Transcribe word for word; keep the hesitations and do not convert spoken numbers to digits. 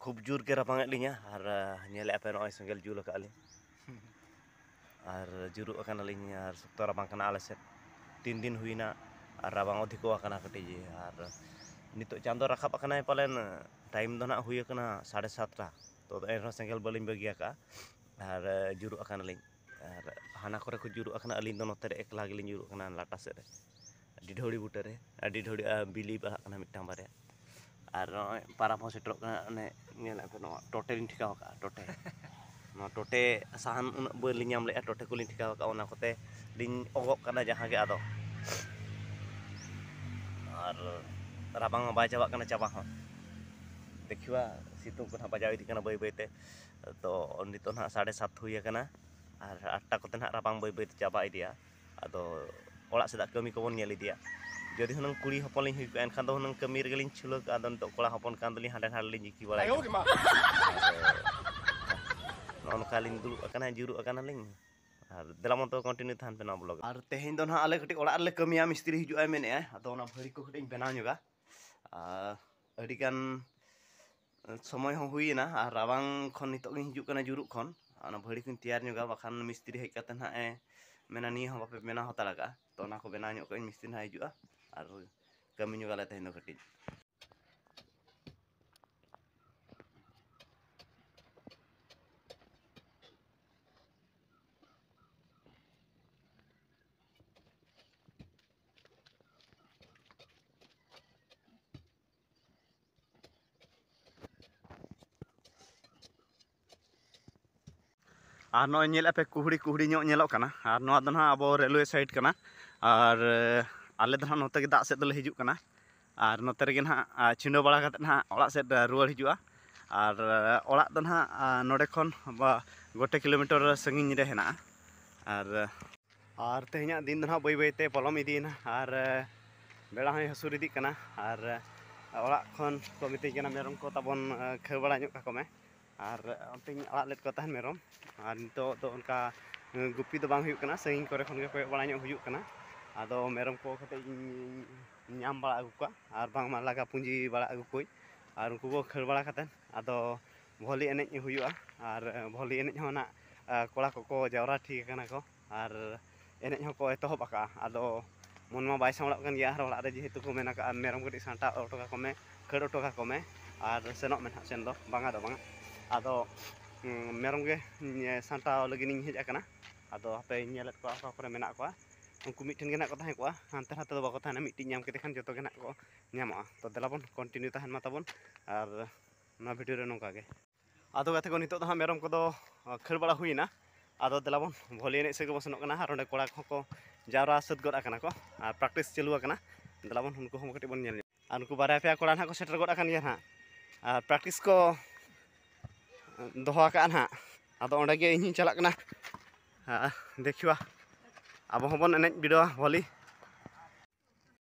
ᱠᱷᱩᱵ ᱡᱳᱨ ᱜᱮ ᱨᱟᱵᱟᱝ ᱮᱫ ᱞᱤᱧᱟ᱾ ᱟᱨ ᱧᱮᱞᱮᱫᱼᱟ ᱯᱮ, ᱱᱚᱜᱼᱚᱭ ᱥᱮᱸᱜᱮᱞ ᱡᱩᱞ ᱟᱠᱟᱫ ᱞᱤᱧ᱾ ᱟᱨ ᱡᱩᱨᱩᱜ ᱟᱠᱟᱱᱟᱞᱤᱧ, ᱟᱨ ᱥᱚᱠᱛᱚ ᱨᱟᱵᱟᱝ ᱠᱟᱱᱟ ᱟᱞᱮ ᱥᱮᱫ᱾ ᱛᱤᱱ ᱫᱤᱱ ᱦᱩᱭᱱᱟ ᱟᱨ ᱨᱟᱵᱟᱝ ᱚᱫᱷᱤᱠᱚᱜ ᱟᱠᱟᱱᱟ ᱠᱟᱹᱴᱤᱡ᱾ ᱟᱨ ᱱᱤᱛᱚᱜ ᱪᱟᱸᱫᱚ ᱨᱟᱠᱟᱵ ᱟᱠᱟᱱᱟᱭ ᱯᱟᱞᱮᱱ, ᱴᱟᱭᱤᱢ ᱫᱚ ᱱᱟᱦᱟᱜ ᱦᱩᱭ ᱟᱠᱟᱱᱟ ᱥᱟᱲᱮ ᱥᱟᱛᱴᱟ᱾ ᱛᱚ ᱮᱱᱨᱮᱦᱚᱸ ᱥᱮᱸᱜᱮᱞ ᱵᱟᱹᱞᱤᱧ ᱵᱟᱹᱜᱤ ᱟᱠᱟᱫᱼᱟ᱾ ᱟᱨ ᱡᱩᱨᱩᱜ ᱟᱠᱟᱱᱟᱞᱤᱧ᱾ ᱟᱨ ᱦᱟᱱᱟ ᱠᱚᱨᱮ ᱠᱚ ᱡᱩᱨᱩᱜ ᱟᱠᱟᱱᱟ, ᱟᱹᱞᱤᱧ ᱫᱚ ᱱᱚᱛᱮ ᱨᱮ ᱮᱠᱞᱟ ᱜᱮᱞᱤᱧ ᱡᱩᱨᱩᱜ ᱠᱟᱱᱟ, ᱞᱟᱴᱟ ᱥᱮᱫ ᱨᱮ᱾ ᱟᱹᱰᱤ ᱰᱷᱟᱹᱣᱲᱤ ᱵᱩᱴᱟᱹ ᱨᱮ, ᱟᱹᱰᱤ ᱰᱷᱟᱹᱣᱲᱤ, ᱟᱨ ᱵᱤᱞᱤ ᱵᱟᱦᱟᱜ ᱠᱟᱱᱟ ᱢᱤᱫᱴᱟᱝ ᱵᱟᱨᱭᱟ᱾ ᱟᱨ ᱱᱚᱜᱼᱚᱭ ᱯᱟᱨᱟᱵᱽ ᱦᱚᱸ ᱥᱮᱴᱮᱨᱚᱜ ᱠᱟᱱᱟ᱾ ᱚᱱᱮ ᱧᱮᱞᱮᱫ ᱯᱮ, ᱱᱚᱣᱟ ᱴᱚᱴᱮ ᱞᱤᱧ ᱴᱷᱮᱠᱟᱣ ᱟᱠᱟᱫᱼᱟ, ᱴᱚᱴᱮ᱾ ᱱᱚᱣᱟ ᱴᱚᱴᱮ ᱥᱟᱦᱟᱱ ᱩᱱᱟᱹᱜ ᱵᱟᱹᱞᱤᱧ ᱧᱟᱢ ᱞᱮᱫᱼᱟ, ᱴᱚᱴᱮ ᱠᱚᱞᱤᱧ ᱴᱷᱮᱠᱟᱣ ᱟᱠᱟᱫᱼᱟ, ᱚᱱᱟ ᱠᱚᱛᱮ ᱞᱤᱧ ᱚᱜᱚᱜ ᱠᱟᱱᱟ ᱡᱟᱦᱟᱸ ᱜᱮ᱾ ᱟᱫᱚ ᱟᱨ ᱨᱟᱵᱟᱝ ᱦᱚᱸ ᱵᱟᱭ ᱪᱟᱵᱟᱜ ᱠᱟᱱᱟ, ᱪᱟᱵᱟ ᱦᱚᱸ᱾ ᱫᱮᱠᱷᱤᱣᱟ, ᱥᱤᱛᱩᱝ ᱠᱚ ᱱᱟᱦᱟᱜ ᱵᱟᱡᱟᱣ ᱤᱫᱤᱜ ᱠᱟᱱᱟ ᱵᱟᱹᱭ ᱵᱟᱹᱭᱛᱮ᱾ ᱛᱚ ᱱᱤᱛᱚᱜ ᱱᱟᱦᱟᱜ ᱥᱟᱲᱮ ᱥᱟᱛ ᱦᱩᱭ ᱟᱠᱟᱱᱟ᱾ ᱟᱨ ᱟᱴᱴᱟ ᱠᱚᱛᱮ ᱱᱟᱦᱟᱜ ᱨᱟᱵᱟᱝ ᱵᱟᱹᱭ ᱵᱟᱹᱭᱛᱮ ᱪᱟᱵᱟ ᱤᱫᱤᱜᱼᱟ᱾ ᱟᱫᱚ ᱚᱲᱟᱜ ᱥᱮᱫᱟᱜ ᱠᱟᱹᱢᱤ ᱠᱚᱵᱚᱱ ᱧᱮᱞ ᱤᱫᱤᱭᱟ᱾ ᱡᱩᱫᱤ ᱦᱩᱱᱟᱹᱝ ᱠᱩᱲᱤ ᱦᱚᱯᱚᱱ ᱞᱤᱧ ᱦᱩᱭ ᱠᱚᱜᱼᱟ, ᱮᱱᱠᱷᱟᱱ ᱫᱚ ᱦᱩᱱᱟᱹᱝ ᱠᱟᱹᱢᱤ ᱨᱮᱜᱮ ᱞᱤᱧ ᱪᱷᱩᱞᱟᱹᱣ ᱠᱚᱜᱼᱟ᱾ ᱟᱫᱚ ᱱᱤᱛᱚᱜ ᱠᱚᱲᱟ ᱦᱚᱯᱚᱱ ᱠᱟᱱ ᱫᱚᱞᱤᱧ, ᱦᱟᱸᱰᱮ ᱱᱟᱰᱮ ᱞᱤᱧ ᱡᱤᱠᱤ ᱵᱟᱲᱟᱭ ᱠᱟᱱᱟ᱾ ᱟᱫᱚ ᱱᱚᱜᱼᱚ ᱱᱚᱝᱠᱟ ᱞᱤᱧ ᱫᱩᱲᱩᱵ ᱟᱠᱟᱱᱟ, ᱡᱩᱨᱩᱜ ᱟᱠᱟᱱᱟᱞᱤᱧ᱾ ᱟᱨ ᱫᱮᱞᱟ ᱢᱚᱱᱛᱚ continue ᱛᱟᱦᱮᱱ ᱯᱮ ᱱᱚᱣᱟ vlog ᱨᱮ᱾ ᱟᱨ ᱛᱮᱦᱮᱧ ᱫᱚ ᱱᱟᱦᱟᱜ ᱟᱞᱮ ᱠᱟᱹᱴᱤᱡ ᱚᱲᱟᱜ ᱨᱮᱞᱮ ᱠᱟᱹᱢᱤᱭᱟ, ᱢᱤᱥᱛᱨᱤ ᱦᱤᱡᱩᱜ ᱟᱭ ᱢᱮᱱᱮᱫᱼᱟᱭ᱾ ᱟᱫᱚ ᱚᱱᱟ ᱵᱷᱟᱹᱲᱤ ᱠᱚ ᱠᱟᱹᱴᱤᱡ ᱤᱧ ᱵᱮᱱᱟᱣ ᱧᱚᱜᱟ᱾ ᱟᱨ ᱟᱹᱰᱤᱜᱟᱱ ᱥᱚᱢᱚᱭ ᱦᱚᱸ ᱦᱩᱭᱮᱱᱟ, ᱟᱨ ᱨᱟᱵᱟᱝ ᱠᱷᱚᱱ ᱱᱤᱛᱚᱜ ᱜᱤᱧ ᱦᱤᱡᱩᱜ ᱠᱟᱱᱟ ᱡᱩᱨᱩᱜ ᱠᱷᱚᱱ᱾ ᱚᱱᱟ ᱵᱷᱟᱹᱲᱤ ᱠᱚᱧ ᱛᱮᱭᱟᱨ ᱧᱚᱜᱟ, ᱵᱟᱠᱷᱟᱱ ᱢᱤᱥᱛᱨᱤ ᱦᱮᱡ ᱠᱟᱛᱮ ᱱᱟᱦᱟᱜ ᱮ ᱢᱮᱱᱟ, "ᱱᱤᱭᱟᱹ ᱦᱚᱸ ᱵᱟᱯᱮ ᱵᱮᱱᱟᱣ ᱦᱟᱛᱟᱲ ᱟᱠᱟᱫᱼᱟ?" ᱛᱚ ᱚᱱᱟ ᱠᱚ ᱵᱮᱱᱟᱣ ᱧᱚᱜ ᱠᱟᱜ ᱟᱹᱧ, ᱢᱤᱥᱛᱨᱤ ᱱᱟᱦᱟᱜ ᱦᱤᱡᱩᱜᱼᱟ, ᱟᱨ ᱠᱟᱹᱢᱤ ᱧᱚᱜᱟᱞᱮ ᱛᱮᱦᱮᱧ ᱫᱚ ᱠᱟᱹᱴᱤᱡ᱾ ᱟᱨ ᱱᱚᱜᱼᱚᱭ ᱧᱮᱞᱮᱫ ᱯᱮ, ᱠᱩᱦᱲᱤ ᱠᱩᱦᱲᱤ ᱧᱚᱜ ᱧᱮᱞᱚᱜ ᱠᱟᱱᱟ᱾ ᱟᱨ ᱱᱚᱣᱟ ᱫᱚ ᱱᱟᱦᱟᱜ ᱟᱵᱚ ᱨᱮᱞᱣᱮ side ᱠᱟᱱᱟ᱾ ᱟᱨ, ᱮ, ᱟᱞᱮ ᱫᱚ ᱱᱟᱦᱟᱜ ᱱᱚᱛᱮ ᱜᱮ ᱫᱟᱜ ᱥᱮᱫ ᱫᱚᱞᱮ ᱦᱤᱡᱩᱜ ᱠᱟᱱᱟ᱾ ᱟᱨ ᱱᱚᱛᱮ ᱨᱮᱜᱮ ᱱᱟᱦᱟᱜ, ᱟ, ᱪᱷᱤᱸᱰᱟᱹ ᱵᱟᱲᱟ ᱠᱟᱛᱮᱫ ᱱᱟᱦᱟᱜ ᱚᱲᱟᱜ ᱥᱮᱫ, ᱮ, ᱨᱩᱣᱟᱹᱲ ᱦᱤᱡᱩᱜᱼᱟ᱾ ᱟᱨ, ᱮ, ᱚᱲᱟᱜ ᱫᱚ ᱱᱟᱦᱟᱜ, ᱟ, ᱱᱚᱰᱮ ᱠᱷᱚᱱ ᱵᱟ ᱜᱚᱴᱮ kilometre ᱥᱟᱺᱜᱤᱧ ᱨᱮ ᱦᱮᱱᱟᱜᱼᱟ᱾ ᱟᱨ, ᱮ, ᱟᱨ ᱛᱮᱦᱮᱧᱟᱜ ᱫᱤᱱ ᱫᱚ ᱱᱟᱦᱟᱜ ᱵᱟᱹᱭ ᱵᱟᱹᱭᱛᱮ ᱯᱚᱞᱚᱢ ᱤᱫᱤᱭᱮᱱᱟ᱾ ᱟᱨ, ᱮ, ᱵᱮᱲᱟ ᱦᱚᱸᱭ ᱦᱟᱹᱥᱩᱨ ᱤᱫᱤᱜ ᱠᱟᱱᱟ᱾ ᱟᱨ, ᱮ, ᱚᱲᱟᱜ ᱠᱷᱚᱱ ᱠᱚ ᱢᱤᱛᱟᱹᱧ ᱠᱟᱱᱟ, "ᱢᱮᱨᱚᱢ ᱠᱚ ᱛᱟᱵᱚᱱ, ᱮ, ᱠᱷᱟᱹᱲ ᱵᱟᱲᱟ ᱧᱚᱜ ᱠᱟᱠᱚ ᱢᱮ᱾" ᱟᱨ ᱚᱱᱛᱮᱧ ᱟᱲᱟᱜ ᱞᱮᱫ ᱠᱚ ᱛᱟᱦᱮᱱ ᱢᱮᱨᱚᱢ᱾ ᱟᱨ ᱱᱤᱛᱚᱜ ᱫᱚ ᱚᱱᱠᱟ, ᱮ, ᱜᱩᱯᱤ ᱫᱚ ᱵᱟᱝ ᱦᱩᱭᱩᱜ ᱠᱟᱱᱟ, ᱥᱟᱺᱜᱤᱧ ᱠᱚᱨᱮ ᱠᱷᱚᱱ ᱜᱮ ᱠᱚᱭᱚᱜ ᱵᱟᱲᱟ ᱧᱚᱜ ᱦᱩᱭᱩᱜ ᱠᱟᱱᱟ᱾ ᱟᱫᱚ ᱢᱮᱨᱚᱢ ᱠᱚ ᱠᱟᱹᱴᱤᱡ ᱤᱧ ᱧᱟᱢ ᱵᱟᱲᱟ ᱟᱹᱜᱩ ᱠᱚᱣᱟ, ᱟᱨ ᱵᱟᱝᱢᱟ ᱞᱟᱜᱟ ᱯᱩᱸᱡᱤ ᱵᱟᱲᱟ ᱟᱹᱜᱩ ᱠᱚᱣᱟᱧ᱾ ᱟᱨ ᱩᱱᱠᱩ ᱠᱚ ᱠᱷᱟᱹᱲ ᱵᱟᱲᱟ ᱠᱟᱛᱮᱫ ᱟᱫᱚ ᱵᱷᱚᱞᱤ ᱮᱱᱮᱡ ᱦᱩᱭᱩᱜᱼᱟ᱾ ᱟᱨ ᱵᱷᱚᱞᱤ ᱮᱱᱮᱡ ᱦᱚᱸ ᱱᱟᱜ, ᱟ, ᱠᱚᱲᱟ ᱠᱚᱠᱚ ᱡᱟᱣᱨᱟ ᱴᱷᱤᱠ ᱟᱠᱟᱱᱟ ᱠᱚ ᱟᱨ ᱮᱱᱮᱡ ᱦᱚᱸᱠᱚ ᱮᱛᱚᱦᱚᱵ ᱟᱠᱟᱫᱼᱟ᱾ ᱟᱫᱚ ᱢᱚᱱ ᱢᱟ ᱵᱟᱭ ᱥᱟᱶᱲᱟᱜ ᱠᱟᱱ ᱜᱮᱭᱟ, ᱟᱨ ᱚᱲᱟᱜ ᱨᱮ ᱡᱮᱦᱮᱛᱩ ᱠᱚ ᱢᱮᱱ ᱟᱠᱟᱫᱼᱟ, "ᱢᱮᱨᱚᱢ ᱠᱟᱹᱴᱤᱡ ᱥᱟᱢᱴᱟᱣ ᱦᱚᱴᱚ ᱠᱟᱠᱚ ᱢᱮ, ᱠᱷᱟᱹᱲ ᱦᱚᱴᱚ ᱠᱟᱠᱚ ᱢᱮ, ᱟᱨ ᱥᱮᱱᱚᱜ ᱢᱮ ᱱᱟᱦᱟᱜ ᱥᱮᱱ ᱫᱚ", ᱵᱟᱝᱟ ᱫᱚ ᱵᱟᱝᱟ᱾ ᱟᱫᱚ, ᱩᱸ, ᱢᱮᱨᱚᱢ ᱜᱮ, ᱩᱸ, ᱥᱟᱢᱴᱟᱣ ᱞᱟᱹᱜᱤᱫ ᱤᱧ ᱦᱮᱡ ᱟᱠᱟᱱᱟ᱾ ᱟᱫᱚ ᱦᱟᱯᱮᱧ ᱧᱮᱞᱮᱫ ᱠᱚᱣᱟ ᱚᱠᱟ ᱠᱚᱨᱮ ᱢᱮᱱᱟᱜ ᱠᱚᱣᱟ᱾ ᱩᱱᱠᱩ ᱢᱤᱫᱴᱷᱮᱱ ᱜᱮ ᱱᱟᱦᱟᱜ ᱠᱚ ᱛᱟᱦᱮᱸ ᱠᱚᱜᱼᱟ, ᱦᱟᱱᱛᱮ ᱱᱟᱛᱮ ᱫᱚ ᱵᱟᱠᱚ ᱛᱟᱦᱮᱱᱟ, ᱢᱤᱫᱴᱤᱡ ᱧᱟᱢ ᱠᱮᱫᱮ ᱠᱷᱟᱱ ᱡᱚᱛᱚ ᱜᱮ ᱱᱟᱦᱟᱜ ᱠᱚ ᱧᱟᱢᱚᱜᱼᱟ᱾ ᱛᱚ ᱫᱮᱞᱟ ᱵᱚᱱ continue ᱛᱟᱦᱮᱱ ᱢᱟ ᱛᱟᱵᱚᱱ, ᱟᱨ ᱱᱚᱣᱟ video ᱨᱮ ᱱᱚᱝᱠᱟ ᱜᱮ᱾ ᱟᱫᱚ ᱜᱟᱛᱮ ᱠᱚ, ᱱᱤᱛᱚᱜ ᱫᱚ ᱦᱟᱸᱜ ᱢᱮᱨᱚᱢ ᱠᱚᱫᱚ, ᱟ, ᱠᱷᱟᱹᱲ ᱵᱟᱲᱟ ᱦᱩᱭᱱᱟ᱾ ᱟᱫᱚ ᱫᱮᱞᱟ ᱵᱚᱱ ᱵᱷᱚᱞᱤ ᱮᱱᱮᱡ ᱥᱮᱫ ᱜᱮᱵᱚᱱ ᱥᱮᱱᱚᱜ ᱠᱟᱱᱟ᱾ ᱟᱨ ᱚᱸᱰᱮ ᱠᱚᱲᱟ ᱠᱚᱦᱚᱸ ᱠᱚ ᱡᱟᱣᱨᱟ ᱥᱟᱹᱛ ᱜᱚᱫ ᱟᱠᱟᱱᱟ ᱠᱚ, ᱟᱨ practice ᱪᱟᱹᱞᱩ ᱟᱠᱟᱱᱟ᱾ ᱫᱮᱞᱟ ᱵᱚᱱ ᱩᱱᱠᱩ ᱦᱚᱸ ᱠᱟᱹᱴᱤᱡ ᱵᱚᱱ ᱧᱮᱞ ᱧᱚᱜ᱾ ᱟᱨ ᱩᱱᱠᱩ ᱵᱟᱨᱭᱟ ᱯᱮᱭᱟ ᱠᱚᱲᱟ ᱱᱟᱦᱟᱜ ᱠᱚ ᱥᱮᱴᱮᱨ ᱜᱚᱫ ᱟᱠᱟᱱ ᱜᱮᱭᱟ ᱱᱟᱦᱟᱜ, ᱟᱨ practice ᱠᱚ ᱫᱚᱦᱚ ᱟᱠᱟᱫᱼᱟ ᱱᱟᱦᱟᱜ᱾ ᱟᱫᱚ ᱚᱸᱰᱮ ᱜᱮ ᱤᱧ ᱦᱚᱸᱧ ᱪᱟᱞᱟᱜ ᱠᱟᱱᱟ᱾ ᱦᱮᱸ, ᱫᱮᱠᱷᱤᱣᱟ, ᱟᱵᱚ ᱦᱚᱸᱵᱚᱱ ᱮᱱᱮᱡ ᱵᱤᱰᱟᱹᱣᱟ ᱵᱷᱚᱞᱤ᱾